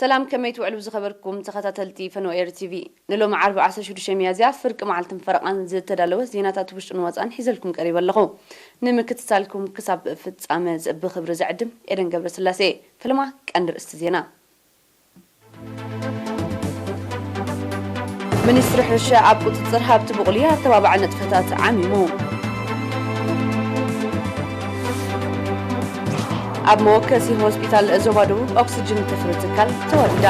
ሰላም፣ ከመይ ትውዕሉ ዝኸበርኩም ተኸታተልቲ ፈነወ ኤር ቲቪ? ንሎሚ ዓርቢ ዓሰርተ ሽዱሽተ ሚያዝያ ፍርቂ መዓልትን ፈረቓን ዝተዳለወ ዜናታት ውሽጥን ወጻን ሒዘልኩም ቀሪበ ኣለኹ። ንምክትታልኩም ክሳብ ፍጻመ ብኽብሪ ዝዕድም ኤደን ገብረስላሴ። ፈለማ ቀንዲ ርእስቲ ዜና። ሚኒስትሪ ሕርሻ ኣብ ቁጽጽር ሃብቲ ብቑሊ ኣተባባዒ ንጥፈታት ዓሚሙ። ኣብ መወከሲ ሆስፒታል ዞባ ደቡብ ኦክስጅን ተፍሪ ትካል ተወሊዳ።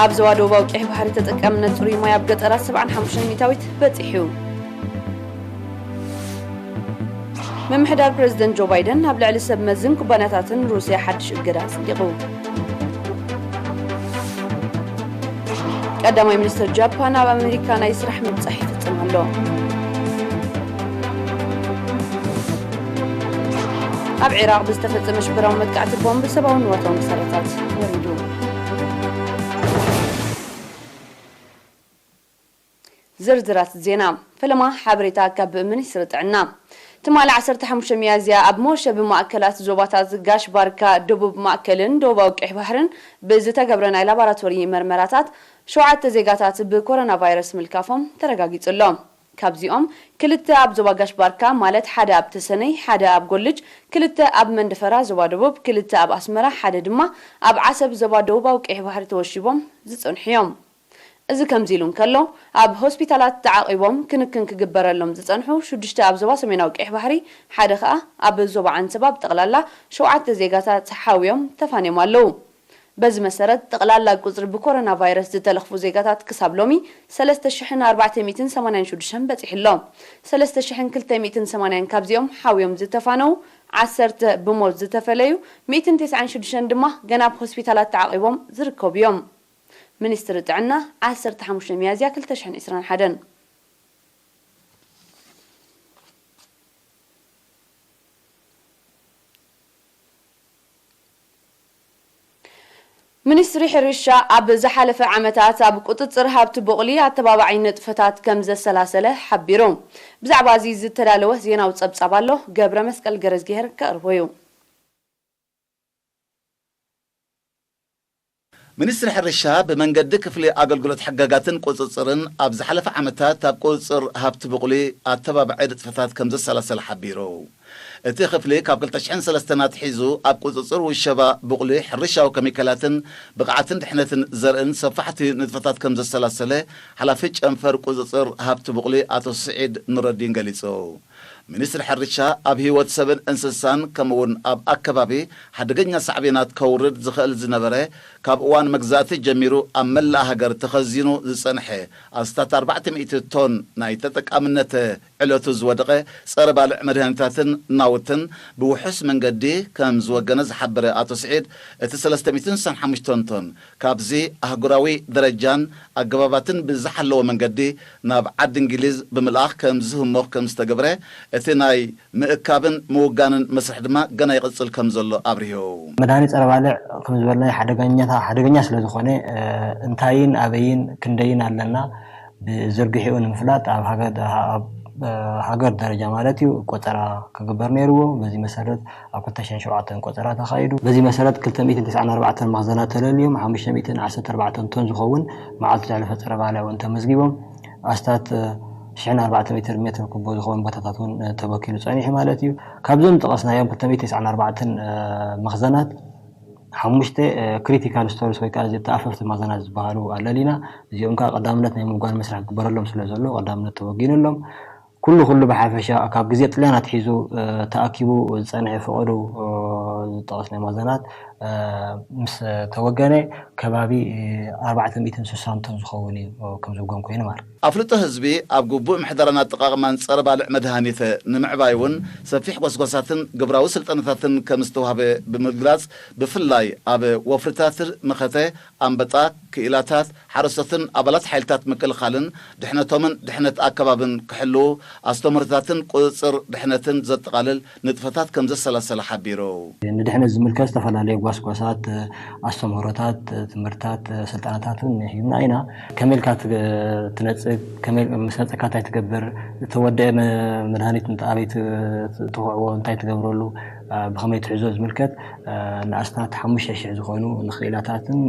ኣብ ዞባ ደቡባዊ ቀይሕ ባሕሪ ተጠቃምነት ጽሩይ ማይ ኣብ ገጠራት ሰብዓን ሓሙሽተን ሚእታዊት በጺሑ። ምምሕዳር ፕረዚደንት ጆ ባይደን ኣብ ልዕሊ ሰብ መዝን ኩባንያታትን ሩስያ ሓድሽ እገዳ ኣጽዲቑ። ቀዳማይ ሚኒስትር ጃፓን ኣብ ኣሜሪካ ናይ ስራሕ ምብጻሕ ይፍጽም ኣሎ። ኣብ ዒራቕ ብዝተፈጸመ ሽበራዊ መጥቃዕቲ ቦምብ ሰብኣዊ ንዋታዊ መሰረታት ወሪዱ። ዝርዝራት ዜና። ፈለማ ሓበሬታ ካብ ሚኒስትሪ ጥዕና። ትማሊ ዓሰርተ ሓሙሽተ ሚያዝያ ኣብ መወሸቢ ማእከላት ዞባታት ጋሽ ባርካ፣ ደቡብ ማእከልን ደቡባዊ ቀይሕ ባሕርን ብዝተገብረ ናይ ላቦራቶሪ መርመራታት ሸውዓተ ዜጋታት ብኮሮና ቫይረስ ምልካፎም ተረጋጊጹ ኣሎ። ካብዚኦም ክልተ ኣብ ዞባ ጋሽ ባርካ፣ ማለት ሓደ ኣብ ተሰነይ፣ ሓደ ኣብ ጎልጅ፣ ክልተ ኣብ መንደፈራ ዞባ ደቡብ፣ ክልተ ኣብ ኣስመራ፣ ሓደ ድማ ኣብ ዓሰብ ዞባ ደቡባዊ ቀይሕ ባሕሪ ተወሺቦም ዝጸንሑ እዮም። እዚ ከምዚ ኢሉ እንከሎ፣ ኣብ ሆስፒታላት ተዓቒቦም ክንክን ክግበረሎም ዝጸንሑ ሽዱሽተ ኣብ ዞባ ሰሜናዊ ቀይሕ ባሕሪ፣ ሓደ ከኣ ኣብ ዞባ ዓንሰባ ብጠቕላላ ሸውዓተ ዜጋታት ሓውዮም ተፋንዮም ኣለዉ። በዚ መሰረት፣ ጠቕላላ ቁጽሪ ብኮሮና ቫይረስ ዝተለኽፉ ዜጋታት ክሳብ ሎሚ ሰለስተ ሽሕን ኣርባዕተ ሚእትን ሰማንያን ሽዱሽተን በጺሑ ኣሎ። ሰለስተ ሽሕን ክልተ ሚእትን ሰማንያን ካብዚኦም ሓውዮም ዝተፋነዉ፣ ዓሰርተ ብሞት ዝተፈለዩ፣ ሚእትን ተስዓን ሽዱሽተን ድማ ገና ኣብ ሆስፒታላት ተዓቒቦም ዝርከቡ እዮም። ሚኒስትሪ ጥዕና፣ ዓሰርተ ሓሙሽተ ሚያዝያ ክልተ ሽሕን ዕስራን ሓደን። ሚኒስትሪ ሕርሻ ኣብ ዝሓለፈ ዓመታት ኣብ ቁጽጽር ሃብቲ ቡቕሊ ኣተባባዒ ንጥፈታት ከም ዘሰላሰለ ሓቢሩ። ብዛዕባ እዚ ዝተዳለወ ዜናዊ ጸብጻብ ኣሎ፣ ገብረ መስቀል ገረዝጊሄር ከቕርቦ እዩ። ሚኒስትሪ ሕርሻ ብመንገዲ ክፍሊ ኣገልግሎት ሕጋጋትን ቁጽጽርን ኣብ ዝሓለፈ ዓመታት ኣብ ቁጽጽር ሃብቲ ብቑሊ ኣተባባዒ ንጥፈታት ከም ዘሰላሰለ ሓቢሩ። እቲ ክፍሊ ካብ ክልተ ሽሕን ሰለስተን ኣትሒዙ ኣብ ቁጽጽር ውሸባ ብቑሊ፣ ሕርሻዊ ኬሚካላትን ብቕዓትን ድሕነትን ዘርእን ሰፋሕቲ ንጥፈታት ከም ዘሰላሰለ ሓላፊ ጨንፈር ቁጽጽር ሃብቲ ብቑሊ ኣቶ ስዒድ ኑረዲን ገሊጹ። ሚኒስትሪ ሕርሻ ኣብ ህይወት ሰብን እንስሳን ከምኡውን ኣብ ኣከባቢ ሓደገኛ ሳዕቤናት ከውርድ ዝኽእል ዝነበረ፣ ካብ እዋን መግዛእቲ ጀሚሩ ኣብ መላእ ሃገር ተኸዚኑ ዝጸንሐ ኣስታት ኣርባዕተ ሚእቲ ቶን ናይ ተጠቃምነት ዕለቱ ዝወደቐ ጸረ ባልዕ መድሃኒታትን ናውትን ብውሑስ መንገዲ ከም ዝወገነ ዝሓበረ ኣቶ ስዒድ፣ እቲ ሰለስተ ሚእትን ስሳን ሓሙሽተን ቶን ካብዚ ኣህጉራዊ ደረጃን ኣገባባትን ብዝሓለወ መንገዲ ናብ ዓዲ እንግሊዝ ብምልኣኽ ከም ዝህሞኽ ከም ዝተገብረ፣ እቲ ናይ ምእካብን ምውጋንን መስርሕ ድማ ገና ይቕጽል ከም ዘሎ ኣብሪሁ። መድሃኒት ጸረ ባልዕ ከም ዝበልናዮ ሓደገኛታ-፣ ሓደገኛ ስለ ዝኾነ፣ እ፣ እንታይን ኣበይን ክንደይን ኣለና ብዝርግሒኡ ንምፍላጥ ኣብ ሃገር፣ ኣብ፣ እ፣ ሃገር ደረጃ ማለት እዩ ቆጸራ ክግበር ነይርዎ። በዚ መሰረት ኣብ ክልተ ሽሕን ሸውዓተን ቆጸራ ተኻይዱ። በዚ መሰረት ክልተ ሚእትን ተስዓን ኣርባዕተን መኽዘናት ተለልዮም፣ ሓሙሽተ ሚእትን ዓሰርተ ኣርባዕተን ቶን ዝኸውን መዓልቱ ዘሕለፈ ጸረ ባልዕ እውን ተመዝጊቦም፣ ኣስታት ሽሕን ኣርባዕተ ሚእቲ ሜትር ኩቦ ዝኸውን ቦታታት እውን ተበኪሉ ጸኒሑ ማለት እዩ። ካብዞም ዝጠቐስናዮም ክልተ ሚእቲ ተስዓን ኣርባዕተን መኽዘናት፣ ሓሙሽተ ክሪቲካል ስቶርስ ወይ ከዓ ተኣፈፍቲ መኽዘናት ዝበሃሉ ኣለሊና። እዚኦም ከዓ ቀዳምነት ናይ ምውጋን መስርሕ ክግበረሎም ስለ ዘሎ ቀዳምነት ተወጊኑሎም። ኩሉ ኩሉ ብሓፈሻ ካብ ግዜ ጥልያን ኣትሒዙ፣ እ፣ ተኣኪቡ ዝጸንሐ ፈቐዶ፣ እ፣ ዝጠቐስ ናይ መኽዘናት፣ እ፣ ምስ ተወገነ ከባቢ፣ እ፣ ኣርባዕተ ሚእትን ስሳን ቶን ዝኸውን እዩ፣ እ፣ ከም ዝውገን ኮይኑ ማለት። ኣፍልጦ ህዝቢ ኣብ ግቡእ ምሕደራን ኣጠቓቕማን ጸረ ባልዕ መድሃኒት ንምዕባይ እውን ሰፊሕ ጎስጓሳትን ግብራዊ ስልጠናታትን ከም ዝተዋህበ ብምግላጽ፣ ብፍላይ ኣብ ወፍርታት መኸተ ኣንበጣ፣ ክኢላታት፣ ሓረስቶትን ኣባላት ሓይልታት ምክልኻልን ድሕነቶምን ድሕነት ኣከባብን ክሕልዉ፣ ኣስተምህሮታትን ቁጽጽር ድሕነትን ዘጠቓልል ንጥፈታት ከም ዘሰላሰለ ሓቢሩ። ንድሕነት ዝምልከት ዝተፈላለዩ ጓስጓሳት፣ ኣስተምህሮታት፣ ትምህርታት፣ ስልጠናታት እውን ሂብና ኢና። ከመይ ኢልካ ትገ-፣ ትነጽግ፣ ከመይ ኢል-፣ ምስ ነጸግካ እንታይ ትገብር፣ እተወደአ መ-፣ መድሃኒት እንተ ኣበይ ት-፣ ትኹዕዎ፣ እንታይ ትገብረሉ፣ ብኸመይ ትሕዞ ዝምልከት ንኣስታት ሓሙሽተ ሽሕ ዝኾኑ ንክኢላታትን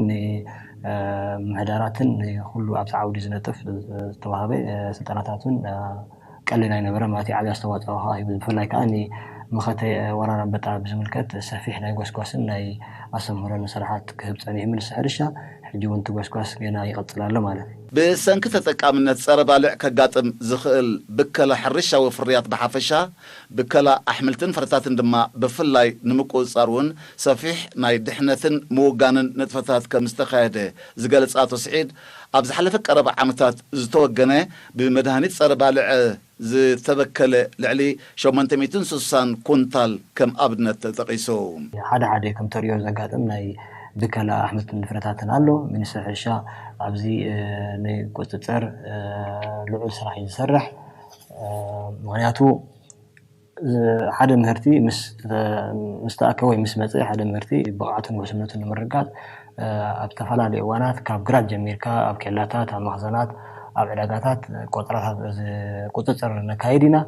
ንምሕዳራትን ንኩሉ ኣብቲ ዓውዲ ዝነጥፍ ዝተዋህበ ስልጠናታት እውን ቀሊል ኣይነበረ ማለት እዩ። ዓብዪ ኣስተዋፅኦ ከዓ ሂቡ። ብፍላይ ከዓ ንመኸተ ወራር ኣንበጣ ብዝምልከት ሰፊሕ ናይ ጎስጓስን ናይ ኣስተምህሮን ስራሓት ክህብ ፀኒሑ። ሚኒስትሪ ሕርሻ ሕጂ እውን እቲ ጎስጓስ ገና ይቕፅል ኣሎ ማለት እዩ። ብሰንኪ ተጠቃምነት ጸረ ባልዕ ከጋጥም ዝኽእል ብከላ ሕርሻዊ ፍርያት ብሓፈሻ፣ ብከላ ኣሕምልትን ፍረታትን ድማ ብፍላይ ንምቁጽጻር እውን ሰፊሕ ናይ ድሕነትን ምውጋንን ንጥፈታት ከም ዝተኻየደ ዝገልጽ ኣቶ ስዒድ፣ ኣብ ዝሓለፈ ቀረባ ዓመታት ዝተወገነ ብመድሃኒት ጸረ ባልዕ ዝተበከለ ልዕሊ ሸሞንተ ሚእትን ስሳን ኩንታል ከም ኣብነት ተጠቒሱ። ሓደ ሓደ ከም ተርእዮ ዘጋጥም ናይ ብከላ ኣሕምልትን ፍረታትን ኣሎ። ሚኒስትሪ ሕርሻ ኣብዚ ንቁፅፅር ልዑል ስራሕ እዩ ዝሰርሕ። ምክንያቱ ሓደ ምህርቲ ምስ ተኣከበ ወይ ምስ መፀ ሓደ ምህርቲ ብቕዓቱን ውሕስነቱን ንምርጋፅ ኣብ ዝተፈላለዩ እዋናት ካብ ግራት ጀሚርካ ኣብ ኬላታት፣ ኣብ መኽዘናት፣ ኣብ ዕዳጋታት ቆፅራታት ቁፅፅር ነካይድ ኢና።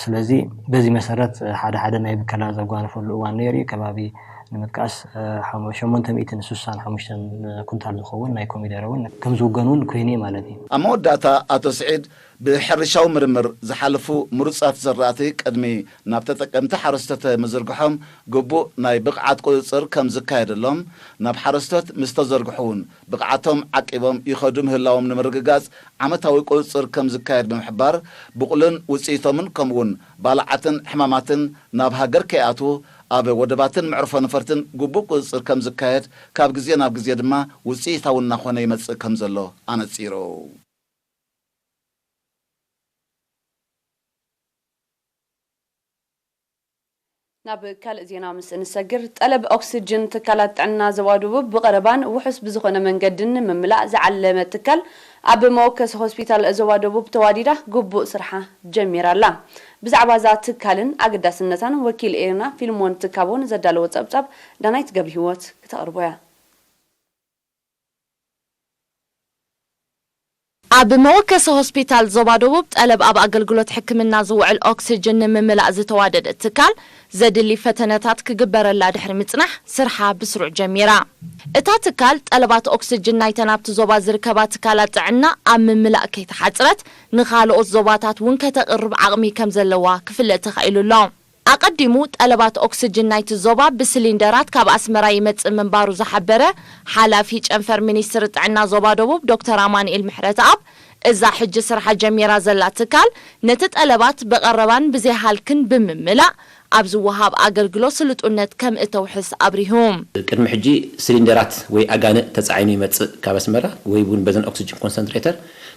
ስለዚ በዚ መሰረት ሓደ ሓደ ናይ ብከላ ዘጓነፈሉ እዋን ነይሩ እዩ። ከባቢ ንምጥቃስ ሸሞንተ ሚእትን ስሳን ሓሙሽተን ኩንታል ዝኸውን ናይ ኮሚደረ እውን ከም ዝውገን እውን ኮይኑ እዩ ማለት እዩ። ኣብ መወዳእታ ኣቶ ስዒድ ብሕርሻዊ ምርምር ዝሓለፉ ምሩፃት ዘራእቲ ቅድሚ ናብ ተጠቀምቲ ሓረስቶት ምዝርግሖም ግቡእ ናይ ብቕዓት ቁፅፅር ከም ዝካየደሎም፣ ናብ ሓረስቶት ምስ ተዘርግሑ እውን ብቕዓቶም ዓቂቦም ይኸዱ ምህላዎም ንምርግጋፅ ዓመታዊ ቁፅፅር ከም ዝካየድ ብምሕባር፣ ብቑልን ውፅኢቶምን ከምኡውን ባልዓትን ሕማማትን ናብ ሃገር ከይኣትዉ ኣብ ወደባትን መዕርፎ ነፈርትን ግቡእ ቁፅፅር ከም ዝካየድ፣ ካብ ግዜ ናብ ግዜ ድማ ውፅኢታዊ እናኾነ ይመፅእ ከም ዘሎ ኣነፂሩ። ናብ ካልእ ዜና ምስ እንሰግር፣ ጠለብ ኦክስጅን ትካላት ጥዕና ዞባ ደቡብ ብቐረባን ውሑስ ብዝኾነ መንገድን ንምምላእ ዝዓለመ ትካል ኣብ መወከሲ ሆስፒታል ዞባ ደቡብ ተዋዲዳ ግቡእ ስርሓ ጀሚራ ኣላ። ብዛዕባ እዛ ትካልን ኣገዳስነታን ወኪል ኤርና ፊልሞን ትካቦ ንዘዳለዎ ጸብጻብ ዳናይት ገብረሂወት ክተቕርቦ እያ። ኣብ መወከሲ ሆስፒታል ዞባ ደቡብ ጠለብ ኣብ ኣገልግሎት ሕክምና ዝውዕል ኦክስጅን ንምምላእ ዝተዋደደ ትካል ዘድሊ ፈተነታት ክግበረላ ድሕሪ ምጽናሕ ስርሓ ብስሩዕ ጀሚራ። እታ ትካል ጠለባት ኦክስጅን ናይተን ኣብቲ ዞባ ዝርከባ ትካላት ጥዕና ኣብ ምምላእ ከይተሓጽረት ንኻልኦት ዞባታት እውን ከተቕርብ ዓቕሚ ከም ዘለዋ ክፍለጥ ተኻኢሉ ኣሎ። ኣቐዲሙ ጠለባት ኦክስጅን ናይቲ ዞባ ብስሊንደራት ካብ ኣስመራ ይመጽእ ምንባሩ ዝሓበረ ሓላፊ ጨንፈር ሚኒስትሪ ጥዕና ዞባ ደቡብ ዶክተር ኣማኑኤል ምሕረተኣብ፣ እዛ ሕጂ ስርሓ ጀሚራ ዘላ ትካል ነቲ ጠለባት ብቐረባን ብዘይ ሃልክን ብምምላእ ኣብ ዝወሃብ ኣገልግሎት ስሉጥነት ከም እተውሕስ ኣብሪሁ። ቅድሚ ሕጂ ስሊንደራት ወይ ኣጋንእ ተጻዒኑ ይመጽእ ካብ ኣስመራ ወይ እውን በዘን ኦክስጅን ኮንሰንትሬተር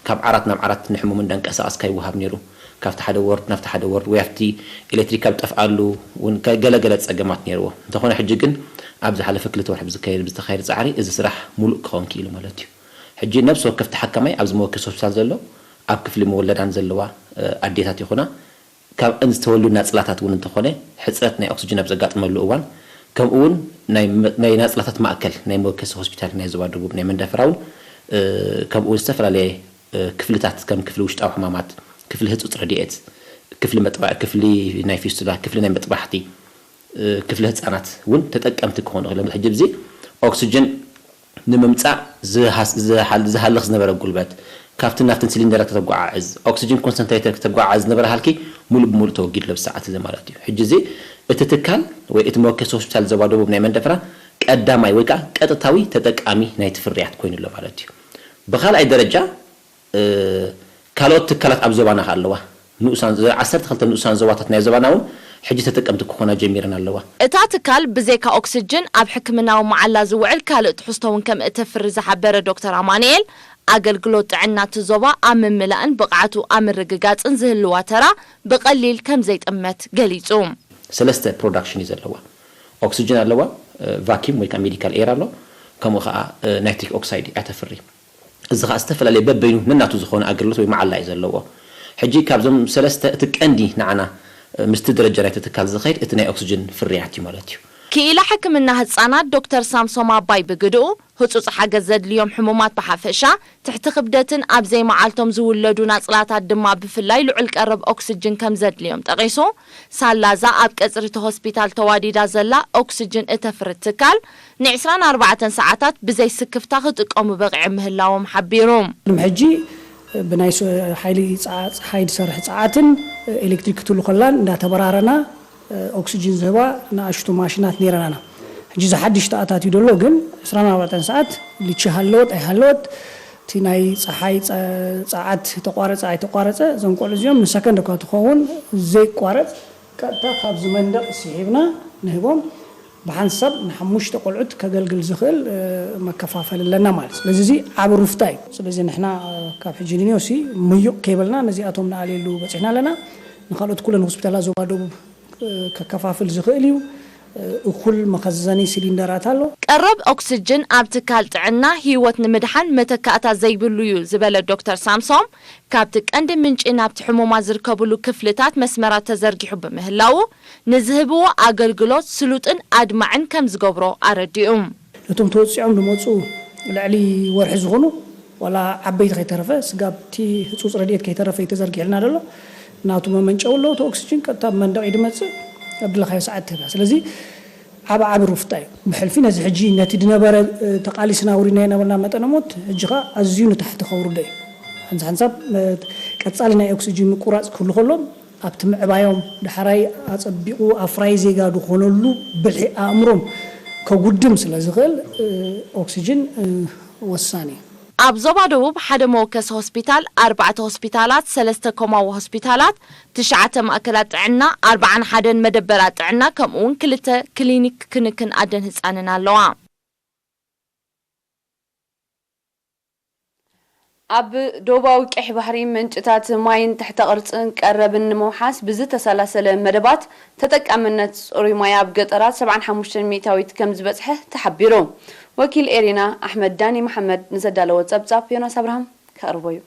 ካብ ዓራት ናብ ዓራት ንሕሙም እንዳንቀሳቐስካ ይወሃብ ነይሩ። ካብቲ ሓደ ወርድ ናብቲ ሓደ ወርድ ወይ ኣብቲ ኤሌክትሪክ ኣብ ጠፍኣሉ እውን ከ-፣ ገለ ገለ ጸገማት ነይርዎ። እንተኾነ ሕጂ ግን ኣብ ዝሓለፈ ክልተ ወርሒ ብዝካየድ፣ ብዝተኻየደ ጻዕሪ እዚ ስራሕ ሙሉእ ክኸውን ክኢሉ ማለት እዩ። ሕጂ ነብሲ ወከፍ ተሓካማይ ኣብዚ መወከሲ ሆስፒታል ዘሎ፣ ኣብ ክፍሊ መወለዳን ዘለዋ፣ እ፣ ኣዴታት ይኹና፣ ካብ እን ዝተወልዱ ናጽላታት እውን እንተኾነ ሕጽረት ናይ ኦክስጅን ኣብ ዘጋጥመሉ እዋን፣ ከምኡ እውን ናይ መ-፣ ናይ ናጽላታት ማእከል ናይ መወከሲ ሆስፒታል ናይ ዞባ ደቡብ ናይ መንደፈራ እውን፣ እ፣ ከምኡ እውን ዝተፈላለየ እ፣ ክፍልታት ከም ክፍሊ ውሽጣዊ ሕማማት፣ ክፍሊ ህጹጽ ረድኤት፣ ክፍሊ መጥባ-፣ ክፍሊ ናይ ፊስቱላ፣ ክፍሊ ናይ መጥባሕቲ፣ እ፣ ክፍሊ ህጻናት እውን ተጠቀምቲ ክኾኑ ክኢሎም። ሕጂ እዚ ኦክስጅን ንምምጻእ ዝሃስ-፣ ዝሃል-፣ ዝሃልኽ ዝነበረ ጉልበት፣ ካብቲ ናብትን ሲሊንደራት ከተጓዓዕዝ፣ ኦክስጅን ኮንሰንትሬተር ከተጓዓዕዝ ዝነበረ ሃልኪ ሙሉእ ብሙሉእ ተወጊዱ ኣሎ ብሰዓት እዚ ማለት እዩ። ሕጂ እዚ እቲ ትካል ወይ እቲ መወከሲ ሆስፒታል ዞባ ደቡብ ናይ መንደፈራ ቀዳማይ ወይ ከዓ ቀጥታዊ ተጠቃሚ ናይቲ ፍርያት ኮይኑ ኣሎ ማለት እዩ። ብኻልኣይ ደረጃ፣ እ፣ ካልኦት ትካላት ኣብ ዞባና ከ ኣለዋ። ንኡሳን፣ ዓሰርተ ክልተ ንኡሳን ዞባታት ናይ ዞባና እውን ሕጂ ተጠቀምቲ ክኾና ጀሚረን ኣለዋ። እታ ትካል ብዘይካ ኦክስጅን ኣብ ሕክምናዊ መዓላ ዝውዕል ካልእ ትሕዝቶ እውን ከም እተፍሪ ዝሓበረ ዶክተር ኣማኑኤል፣ ኣገልግሎት ጥዕና እቲ ዞባ ኣብ ምምላእን ብቕዓቱ ኣብ ምርግጋጽን ዝህልዋ ተራ ብቐሊል ከም ዘይጥመት ገሊጹ። ሰለስተ ፕሮዳክሽን እዩ ዘለዋ። ኦክስጅን ኣለዋ፣ እ፣ ቫኪዩም ወይ ከዓ ሜዲካል ኤር ኣሎ፣ ከምኡ ከዓ፣ እ፣ ናይትሪክ ኦክሳይድ እያ ተፍሪ። እዚ ከዓ ዝተፈላለየ በበይኑ ነናቱ ዝኾነ ኣገልግሎት ወይ መዓላ እዩ ዘለዎ። ሕጂ ካብዞም ሰለስተ እቲ ቀንዲ ንዓና፣ እ፣ ምስቲ ደረጃ ናይቲ ትካል ዝኸይድ እቲ ናይ ኦክስጅን ፍርያት እዩ ማለት እዩ። ክኢላ ሕክምና ህጻናት ዶክተር ሳምሶም ኣባይ ብግድኡ፣ ህጹጽ ሓገዝ ዘድልዮም ሕሙማት ብሓፈሻ፣ ትሕቲ ክብደትን ኣብ ዘይመዓልቶም ዝውለዱ ናጽላታት ድማ ብፍላይ ልዑል ቀረብ ኦክስጅን ከም ዘድልዮም ጠቒሱ፣ ሳላዛ ኣብ ቀጽሪ እቲ ሆስፒታል ተዋዲዳ ዘላ ኦክስጅን እተፍርት ትካል፣ ን ዕስራን ኣርባዕተን ሰዓታት ብዘይ ስክፍታ ክጥቀሙ በቒዖም ምህላዎም ሓቢሩ። ቅድሚ ሕጂ ብናይ ሶ-፣ ሓይሊ ጸዓ-፣ ጸሓይ ዝሰርሕ ጸዓትን ኤሌክትሪክ ክትህሉ ከላን እንዳተበራረና ኦክስጅን ዝህባ ንኣሽቱ ማሽናት ነይረናና። ሕጂ እዚ ሓድሽ ተኣታትዩ ዘሎ ግን ዕስራን ኣርባዕተን ሰዓት ልቺ ሃለወት ኣይሃለወት እቲ ናይ ጸሓይ ጸ-፣ ጸዓት ተቋረጸ ኣይተቋረጸ እዞም ቆልዑ እዚኦም ንሰከንድ እኳ ትኸውን ዘይቋረጽ ቀጥታ ካብዚ መንደቕ ስሒብና ንህቦም። ብሓንሳብ ንሓሙሽተ ቆልዑት ከገልግል ዝኽእል፣ እ፣ መከፋፈሊ ኣለና ማለት። ስለዚ እዚ ዓቢ ሩፍታ እዩ። ስለዚ ንሕና፣ እ፣ ካብ ሕጂ ንንዮሲ ምዩቕ ከይበልና ነዚኣቶም ንኣልየሉ በጺሕና ኣለና። ንኻልኦት ኩለን ሆስፒታላት ዞባ ደቡብ፣ እ፣ ከከፋፍል ዝኽእል እዩ። እ፣ እኹል መኸዘኒ ሲሊንደራት ኣሎ። ቀረብ ኦክስጅን ኣብ ትካል ጥዕና ህይወት ንምድሓን መተካእታ ዘይብሉ እዩ ዝበለ ዶክተር ሳምሶም፣ ካብቲ ቀንዲ ምንጪ ናብቲ ሕሙማት ዝርከብሉ ክፍልታት መስመራት ተዘርጊሑ ብምህላዉ፣ ንዝህብዎ ኣገልግሎት ስሉጥን ኣድማዕን ከም ዝገብሮ ኣረዲኡ። ነቶም ተወጺዖም ዝመጹ ልዕሊ ወርሒ ዝኾኑ፣ ዋላ ዓበይቲ ከይተረፈ፣ ስጋብ እቲ ህጹጽ ረድኤት ከይተረፈ እዩ ተዘርጊሕልና ዘሎ። ናቱ መመንጨዊ ኣለዎ፣ እቲ ኦክስጅን ቀጥታ ኣብ መንደቕ እዩ ዝመጽእ፣ ኣብ ድለኻዮ ሰዓት ትህባ። ስለዚ ዓቢ ዓቢ ሩፍታ እዩ። ብሕልፊ ነዚ ሕጂ ነቲ ዝነበረ፣ እ፣ ተቓሊስና ውሪድና የነበርና መጠነ ሞት፣ ሕጂ ኸኣ ኣዝዩ ንታሕቲ ከውርዶ እዩ። ሓንሳብ ሓንሳብ፣ እ፣ ቀጻሊ ናይ ኦክስጅን ምቁራጽ ክህሉ ከሎ፣ ኣብቲ ምዕባዮም ዳሕራይ ኣጸቢቑ ኣፍራይ ዜጋ ዝኾነሉ ብልሒ ኣእምሮም ከጉድም ስለ ዝኽእል፣ እ፣ ኦክስጅን፣ እ፣ ወሳኒ እዩ። ኣብ ዞባ ደቡብ ሓደ መወከሲ ሆስፒታል፣ ኣርባዕተ ሆስፒታላት፣ ሰለስተ ኮማዊ ሆስፒታላት፣ ትሽዓተ ማእከላት ጥዕና፣ ኣርባዓን ሓደን መደበራት ጥዕና፣ ከምኡ እውን ክልተ ክሊኒክ ክንክን ኣደን ህጻንን ኣለዋ። ኣብ ዶባዊ ቀይሕ ባሕሪ ምንጭታት ማይን ትሕተ ቅርጽን ቀረብን ንምውሓስ ብዝተሰላሰለ መደባት ተጠቃምነት ጽሩይ ማይ ኣብ ገጠራት ሰብዓን ሓሙሽተን ሚእታዊት ከም ዝበጽሐ ተሓቢሩ። ወኪል ኤሪና ኣሕመድ ዳኒ መሓመድ ንዘዳለዎ ጸብጻብ ዮናስ ኣብርሃም ከቕርቦ እዩ።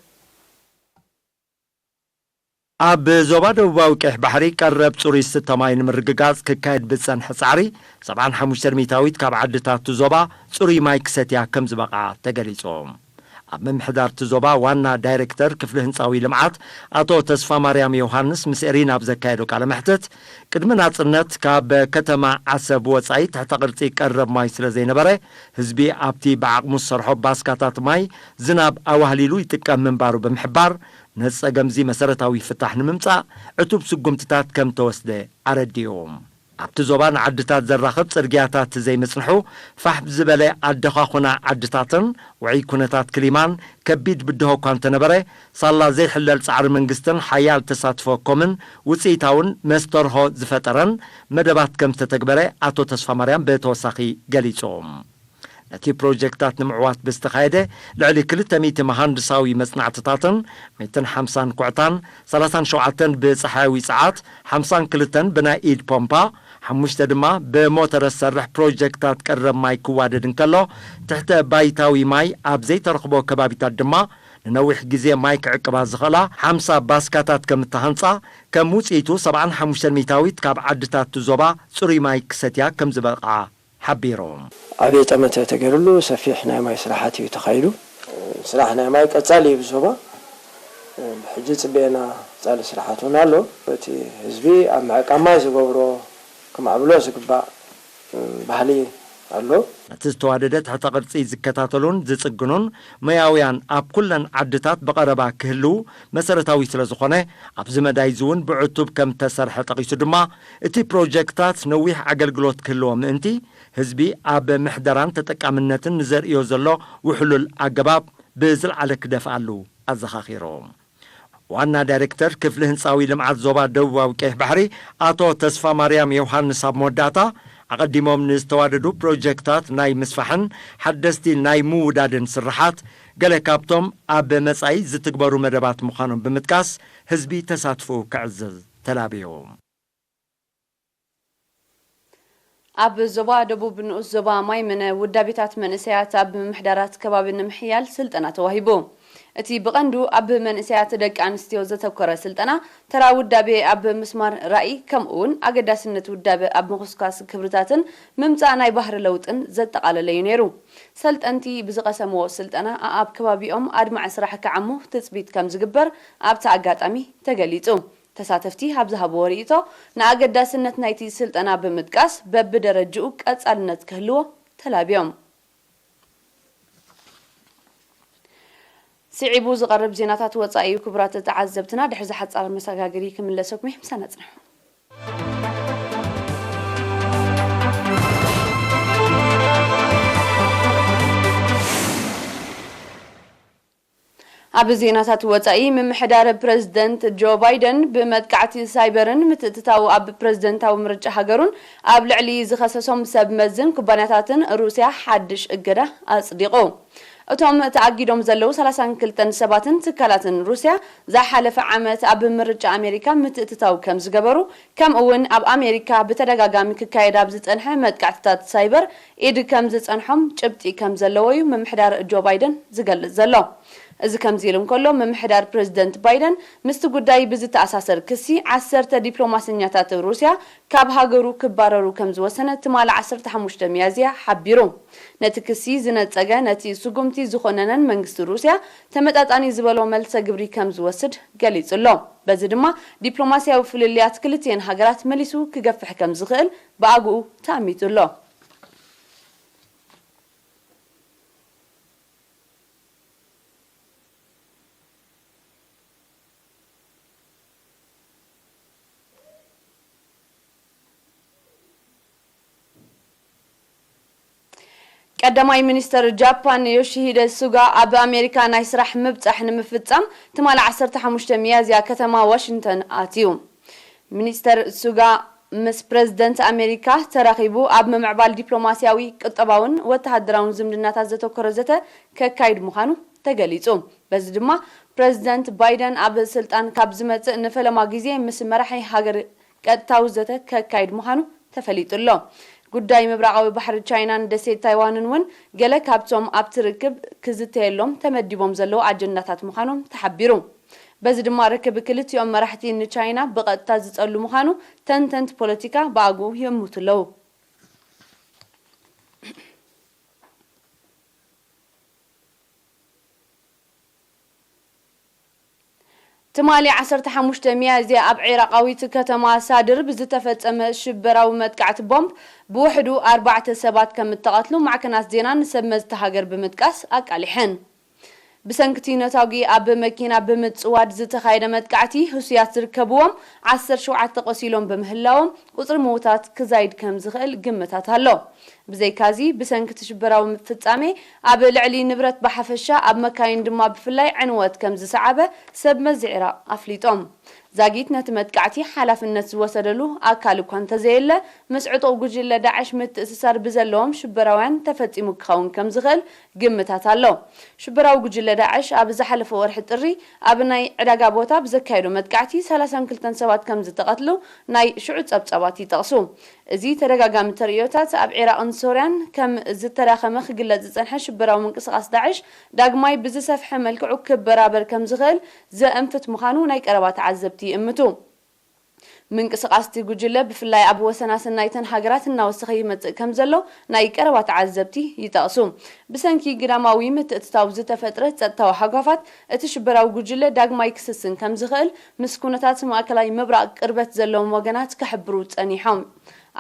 ኣብ ዞባ ደቡባዊ ቀይሕ ባሕሪ ቀረብ ጽሩይ ዝስተ ማይ ንምርግጋጽ ክካየድ ብዝጸንሐ ጻዕሪ፣ ሰብዓን ሓሙሽተን ሚእታዊት ካብ ዓድታት እቲ ዞባ ጽሩይ ማይ ክሰትያ ከም ዝበቕዓ ተገሊጹ። ኣብ ምምሕዳር እቲ ዞባ ዋና ዳይሬክተር ክፍሊ ህንጻዊ ልምዓት ኣቶ ተስፋማርያም ዮሃንስ ምስ ኤሪና ኣብ ዘካየዶ ቃለ መሕትት፣ ቅድሚ ናጽነት ካብ ከተማ ዓሰብ ወጻኢ ትሕተ ቅርጺ ቀረብ ማይ ስለ ዘይነበረ፣ ህዝቢ ኣብቲ ብዓቕሙ ዝሰርሖ ባስካታት ማይ ዝናብ ኣዋህሊሉ ይጥቀም ምንባሩ ብምሕባር፣ ነዚ ጸገምዚ መሰረታዊ ፍታሕ ንምምጻእ ዕቱብ ስጉምትታት ከም ተወስደ ኣረዲኡ። ኣብቲ ዞባ ንዓድታት ዘራኽብ ጽርግያታት ዘይምጽንሑ፣ ፋሕ ዝበለ ኣደኻኹና ዓድታትን ውዑይ ኩነታት ክሊማን ከቢድ ብድሆ እኳ እንተነበረ፣ ሳላ ዘይሕለል ጻዕሪ መንግስትን ሓያል ተሳትፎ ኮምን ውጽኢታውን መስተርሆ ዝፈጠረን መደባት ከም ዝተተግበረ ኣቶ ተስፋማርያም ብተወሳኺ ገሊጹ። ነቲ ፕሮጀክታት ንምዕዋት ብዝተኻየደ ልዕሊ ክልተ ሚእቲ መሃንድሳዊ መጽናዕትታትን፣ ሚእትን ሓምሳን ኩዕታን፣ ሰላሳን ሸውዓተን ብጸሓያዊ ጸዓት፣ ሓምሳን ክልተን ብናይ ኢድ ፖምፓ፣ ሓሙሽተ ድማ ብሞተር ዝሰርሕ ፕሮጀክታት ቀረብ ማይ ክዋደድ እንከሎ፣ ትሕተ ባይታዊ ማይ ኣብ ዘይተረኽቦ ከባቢታት ድማ ንነዊሕ ግዜ ማይ ክዕቅባ ዝኽእላ ሓምሳ ባስካታት ከም እተሃንጻ፣ ከም ውጽኢቱ ሰብዓን ሓሙሽተን ሚእታዊት ካብ ዓድታት እቲ ዞባ ጽሩይ ማይ ክሰትያ ከም ዝበቕዓ ሓቢሩ። ዓብዪ ጠመተ ተገይሩሉ ሰፊሕ ናይ ማይ ስራሓት እዩ ተኻይዱ። ስራሕ ናይ ማይ ቀጻሊ እዩ ብዞባ። ብሕጂ ጽበየና ቀጻሊ ስራሓት እውን ኣሎ። እቲ ህዝቢ ኣብ ምዕቃብ ማይ ዝገብሮ ክማዕብሎ ዝግባእ ባህሊ ኣሎ። ነቲ ዝተዋደደ ትሕተ ቅርጺ ዝከታተሉን ዝጽግኑን ሞያውያን ኣብ ኩለን ዓድታት ብቐረባ ክህልዉ መሰረታዊ ስለ ዝኾነ፣ ኣብዚ መዳይ እዚ እውን ብዕቱብ ከም እተሰርሐ ጠቒሱ ድማ፣ እቲ ፕሮጀክታት ነዊሕ ኣገልግሎት ክህልዎ ምእንቲ፣ ህዝቢ ኣብ ምሕደራን ተጠቃምነትን ንዘርእዮ ዘሎ ውሕሉል ኣገባብ ብዝለዓለ ክደፍኣሉ ኣዘኻኺሩ። ዋና ዳይሬክተር ክፍሊ ህንፃዊ ልምዓት ዞባ ደቡባዊ ቀይሕ ባሕሪ ኣቶ ተስፋ ማርያም ዮሃንስ ኣብ መወዳእታ፣ ኣቐዲሞም ንዝተዋደዱ ፕሮጀክታት ናይ ምስፋሕን ሓደስቲ ናይ ምውዳድን ስርሓት፣ ገለ ካብቶም ኣብ መጻኢ ዝትግበሩ መደባት ምዃኖም ብምጥቃስ፣ ህዝቢ ተሳትፎኡ ክዕዝዝ ተላብዩ። ኣብ ዞባ ደቡብ ንኡስ ዞባ ማይምነ ውዳቤታት መንእሰያት ኣብ ምምሕዳራት ከባቢ ንምሕያል ስልጠና ተዋሂቡ። እቲ ብቐንዱ ኣብ መንእሰያት ደቂ ኣንስትዮ ዘተኮረ ስልጠና፣ ተራ ውዳቤ ኣብ ምስማር ራእይ፣ ከምኡውን ኣገዳስነት ውዳበ ኣብ ምኹስኳስ ክብርታትን ምምጻእ ናይ ባህሪ ለውጥን ዘጠቓለለ እዩ ነይሩ። ሰልጠንቲ ብዝቐሰምዎ ስልጠና፣ ኣኣብ ከባቢኦም ኣድማዒ ስራሕ ክዓሙ ትጽቢት ከም ዝግበር ኣብቲ ኣጋጣሚ ተገሊጹ። ተሳተፍቲ ኣብ ዝሃብዎ ርእይቶ፣ ንኣገዳስነት ናይቲ ስልጠና ብምጥቃስ፣ በብደረጅኡ ቀጻልነት ክህልዎ ተላብዮም። ስዒቡ ዝቐርብ ዜናታት ወጻኢ እዩ። ክቡራት ተዓዘብትና፣ ድሕሪ ዝሓጻር መሰጋገሪ ክምለሰኩም እየ። ምሳና ጽንሑ። ኣብ ዜናታት ወጻኢ፣ ምምሕዳር ፕረዚደንት ጆ ባይደን ብመጥቃዕቲ ሳይበርን ምትእትታው ኣብ ፕረዚደንታዊ ምርጫ ሃገሩን ኣብ ልዕሊ ዝኸሰሶም ሰብ መዝን ኩባንያታትን ሩስያ ሓድሽ እገዳ ኣጽዲቑ። እቶም ተኣጊዶም ዘለዉ ሰላሳን ክልተን ሰባትን ትካላትን ሩስያ ዝሓለፈ ዓመት ኣብ ምርጫ ኣሜሪካ ምትእትታው ከም ዝገበሩ፣ ከምኡ እውን ኣብ ኣሜሪካ ብተደጋጋሚ ክካየድ ኣብ ዝጸንሐ መጥቃዕትታት ሳይበር ኢድ ከም ዝጸንሖም ጭብጢ ከም ዘለዎ እዩ ምምሕዳር ጆ ባይደን ዝገልጽ ዘሎ። እዚ ከምዚ ኢሉ እንከሎ፣ ምምሕዳር ፕረዚደንት ባይደን ምስቲ ጉዳይ ብዝተኣሳሰር ክሲ ዓሰርተ ዲፕሎማሰኛታት ሩስያ ካብ ሃገሩ ክባረሩ ከም ዝወሰነ ትማሊ ዓሰርተ ሓሙሽተ ሚያዝያ ሓቢሩ። ነቲ ክሲ ዝነጸገ፣ ነቲ ስጉምቲ ዝኾነነን መንግስቲ ሩስያ ተመጣጣኒ ዝበሎ መልሰ ግብሪ ከም ዝወስድ ገሊጹ ኣሎ። በዚ ድማ ዲፕሎማስያዊ ፍልልያት ክልቲኤን ሃገራት መሊሱ ክገፍሕ ከም ዝኽእል ብኣግኡ ተኣሚቱ ኣሎ። ቀዳማይ ሚኒስተር ጃፓን ዮሺሂደ ሱጋ ኣብ ኣሜሪካ ናይ ስራሕ ምብጻሕ ንምፍጻም ትማሊ ዓሰርተ ሓሙሽተ ሚያዝያ ከተማ ዋሽንግተን ኣትዩ። ሚኒስተር ሱጋ ምስ ፕረዚደንት ኣሜሪካ ተራኺቡ ኣብ ምምዕባል ዲፕሎማስያዊ፣ ቁጠባውን ወተሃደራውን ዝምድናታት ዘተኮረ ዘተ ከካይድ ምዃኑ ተገሊጹ። በዚ ድማ ፕረዚደንት ባይደን ኣብ ስልጣን ካብ ዝመጽእ ንፈለማ ግዜ ምስ መራሒ ሃገር ቀጥታዊ ዘተ ከካይድ ምዃኑ ተፈሊጡ ኣሎ። ጉዳይ ምብራቓዊ ባሕሪ ቻይናን ደሴት ታይዋንን እውን ገለ ካብቶም ኣብቲ ርክብ ክዝተየሎም ተመዲቦም ዘለዉ ኣጀንዳታት ምዃኖም ተሓቢሩ። በዚ ድማ ርክብ ክልቲኦም መራሕቲ ንቻይና ብቐጥታ ዝጸሉ ምዃኑ ተንተንቲ ፖለቲካ ብኣግኡ ይእምቱ ኣለዉ። ትማሊ ዓሰርተ ሓሙሽተ ሚያዝያ ኣብ ዒራቓዊት ከተማ ሳድር ብዝተፈጸመ ሽበራዊ መጥቃዕቲ ቦምብ ብውሕዱ ኣርባዕተ ሰባት ከም እተቐትሉ ማዕከናት ዜና ንሰብ መዝቲ ሃገር ብምጥቃስ ኣቃሊሐን። ብሰንኪቲ ነታጒ ኣብ መኪና ብምጽዋድ ዝተኻየደ መጥቃዕቲ፣ ህሱያት ዝርከብዎም ዓሰርተ ሸውዓተ ቆሲሎም ብምህላዎም፣ ቁጽሪ ምዉታት ክዛይድ ከም ዝኽእል ግምታት ኣሎ። ብዘይካዚ፣ ብሰንኪ እቲ ሽበራዊ ፍጻሜ ኣብ ልዕሊ ንብረት ብሓፈሻ፣ ኣብ መካይን ድማ ብፍላይ ዕንወት ከም ዝሰዓበ ሰብ መዚ ዒራቕ ኣፍሊጦም። ዛጊት ነቲ መጥቃዕቲ ሓላፍነት ዝወሰደሉ ኣካል እኳ እንተዘየለ፣ ምስ ዕጡቕ ጉጅለ ዳዕሽ ምትእስሳር ብዘለዎም ሽበራውያን ተፈጺሙ ክኸውን ከም ዝኽእል ግምታት ኣሎ። ሽበራዊ ጉጅለ ዳዕሽ ኣብ ዝሓለፈ ወርሒ ጥሪ ኣብ ናይ ዕዳጋ ቦታ ብዘካየዶ መጥቃዕቲ ሰላሳን ክልተን ሰባት ከም ዝተቐትሉ ናይ ሽዑ ጸብጻባት ይጠቕሱ። እዚ ተደጋጋሚ ተርእዮታት ኣብ ዒራቕን ሶርያን ከም ዝተዳኸመ ክግለጽ ዝጸንሐ ሽበራዊ ምንቅስቓስ ዳዕሽ ዳግማይ ብዝሰፍሐ መልክዑ ክበራበር ከም ዝኽእል ዘእንፍት ምዃኑ ናይ ቀረባ ተዓዘብቲ ይእምቱ። ምንቅስቓስ እቲ ጉጅለ ብፍላይ ኣብ ወሰናስን ናይተን ሃገራት እናወሰኸ ይመጽእ ከም ዘሎ ናይ ቀረባ ተዓዘብቲ ይጠቕሱ። ብሰንኪ ግዳማዊ ምትእትታው ዝተፈጥረ ጸጥታዊ ሃጓፋት እቲ ሽበራዊ ጉጅለ ዳግማይ ክስስን ከም ዝኽእል ምስ ኩነታት ማእከላይ ምብራቕ ቅርበት ዘለዎም ወገናት ክሕብሩ ጸኒሖም።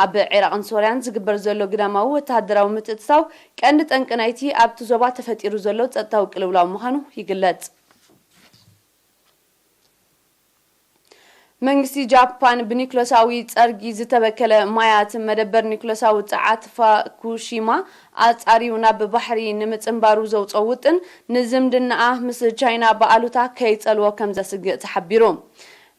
ኣብ ዒራቕን ሶርያን ዝግበር ዘሎ ግዳማዊ ወተሃደራዊ ምትእትታው ቀንዲ ጠንቂ ናይቲ ኣብቲ ዞባ ተፈጢሩ ዘሎ ጸጥታዊ ቅልውላው ምዃኑ ይግለጽ። መንግስቲ ጃፓን ብኒክለሳዊ ጸርጊ ዝተበከለ ማያት መደበር ኒክለሳዊ ጸዓት ፋኩሺማ ኣጻርዩ ናብ ባሕሪ ንምጽንባሩ ዘውጽኦ ውጥን ንዝምድናኣ ምስ ቻይና ብኣሉታ ከይጸልዎ ከም ዘስግእ ተሓቢሩ።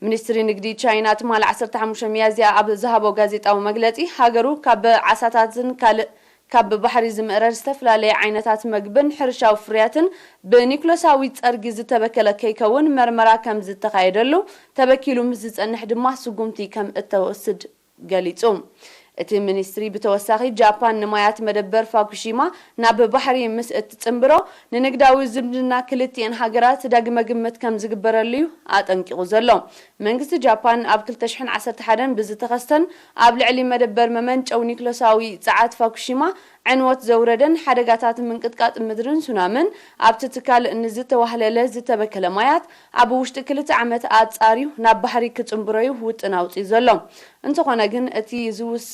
ሚኒስትሪ ንግዲ ቻይና ትማሊ ዓሰርተ ሓሙሽተ ሚያዝያ ኣብ ዝሃቦ ጋዜጣዊ መግለጺ፣ ሃገሩ ካብ ዓሳታትን ካልእ ካብ ብባሕሪ ዝምእረር ዝተፈላለየ ዓይነታት መግብን ሕርሻዊ ፍርያትን ብኒክለሳዊ ጸርጊ ዝተበከለ ከይከውን መርመራ ከም ዝተኻየደሉ፣ ተበኪሉ ምስ ዝጸንሕ ድማ ስጉምቲ ከም እተወስድ ገሊጹ። እቲ ሚኒስትሪ ብተወሳኺ ጃፓን ንማያት መደበር ፋኩሺማ ናብ ባሕሪ ምስ እትጽንብሮ ንንግዳዊ ዝምድና ክልቲኤን ሃገራት ዳግመ ግምት ከም ዝግበረሉ እዩ ኣጠንቂቑ ዘሎ። መንግስቲ ጃፓን ኣብ ክልተ ሽሕን ዓሰርተ ሓደን ብዝተኸስተን ኣብ ልዕሊ መደበር መመንጨዊ ኒክለሳዊ ጸዓት ፋኩሺማ ዕንወት ዘውረደን ሓደጋታት ምንቅጥቃጥ ምድርን ሱናምን ኣብቲ ትካል ንዝተዋህለለ ዝተበከለ ማያት ኣብ ውሽጢ ክልተ ዓመት ኣጻርዩ ናብ ባሕሪ ክጽንብሮዩ ውጥን ኣውጺኡ ዘሎ። እንተኾነ ግን እቲ ዝውስ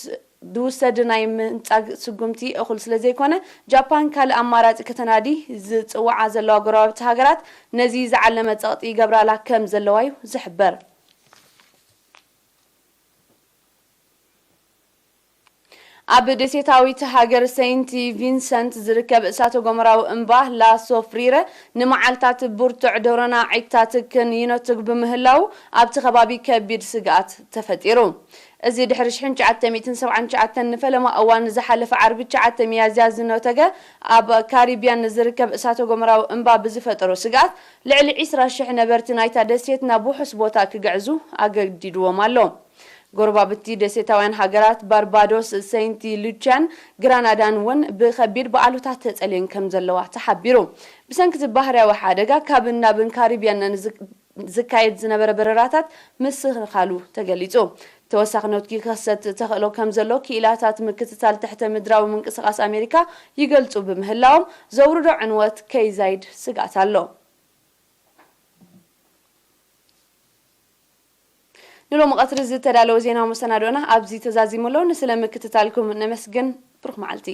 ድውሰድ ናይ ምንጻግ ስጉምቲ እኹል ስለ ዘይኮነ፣ ጃፓን ካልእ ኣማራጺ ከተናዲ ዝጽውዓ ዘለዋ ጎረባብቲ ሃገራት ነዚ ዝዓለመ ጸቕጢ ይገብራላ ከም ዘለዋ እዩ ዝሕበር። ኣብ ደሴታዊት ሃገር ሰይንት ቪንሰንት ዝርከብ እሳተ ጎመራዊ እምባ ላሶ ፍሪረ ንመዓልታት ብርቱዕ ደሮና ዒግታት ክን ይነትግ ብምህላው ኣብቲ ከባቢ ከቢድ ስግኣት ተፈጢሩ። እዚ ድሕሪ ሽሕን ትሽዓተ ሚእትን ሰብዓን ትሽዓተን ንፈለማ እዋን ዝሓለፈ ዓርቢ ትሽዓተ ሚያዝያ ዝነተገ ኣብ ካሪብያን ዝርከብ እሳተ ጎመራዊ እምባ ብዝፈጠሮ ስግኣት ልዕሊ ዕስራ ሽሕ ነበርቲ ናይታ ደሴት ናብ ውሑስ ቦታ ክግዕዙ ኣገዲድዎም ኣሎ። ጎረባብቲ ደሴታውያን ሃገራት ባርባዶስ፣ ሰይንት ሉቻን፣ ግራናዳን እውን ብኸቢድ ብኣሉታ ተጸልየን ከም ዘለዋ ተሓቢሩ። ብሰንኪ እቲ ባህርያዊ ሓደጋ ካብን ናብን ካሪብያን ንዝ- ዝካየድ ዝነበረ በረራታት ምስኽልካሉ ተገሊጹ። ተወሳኺ ነውቲ ክኸሰት ተኽእሎ ከም ዘሎ ክኢላታት ምክትታል ትሕተ ምድራዊ ምንቅስቓስ ኣሜሪካ ይገልጹ ብምህላዎም ዘውርዶ ዕንወት ከይዛይድ ስግኣት ኣሎ። ንሎሚ ቀትሪ ዝተዳለወ ዜናዊ መሰናዶና ኣብዚ ተዛዚሙ ኣሎ። ንስለ ምክትታልኩም ነመስግን። ብሩኽ መዓልቲ።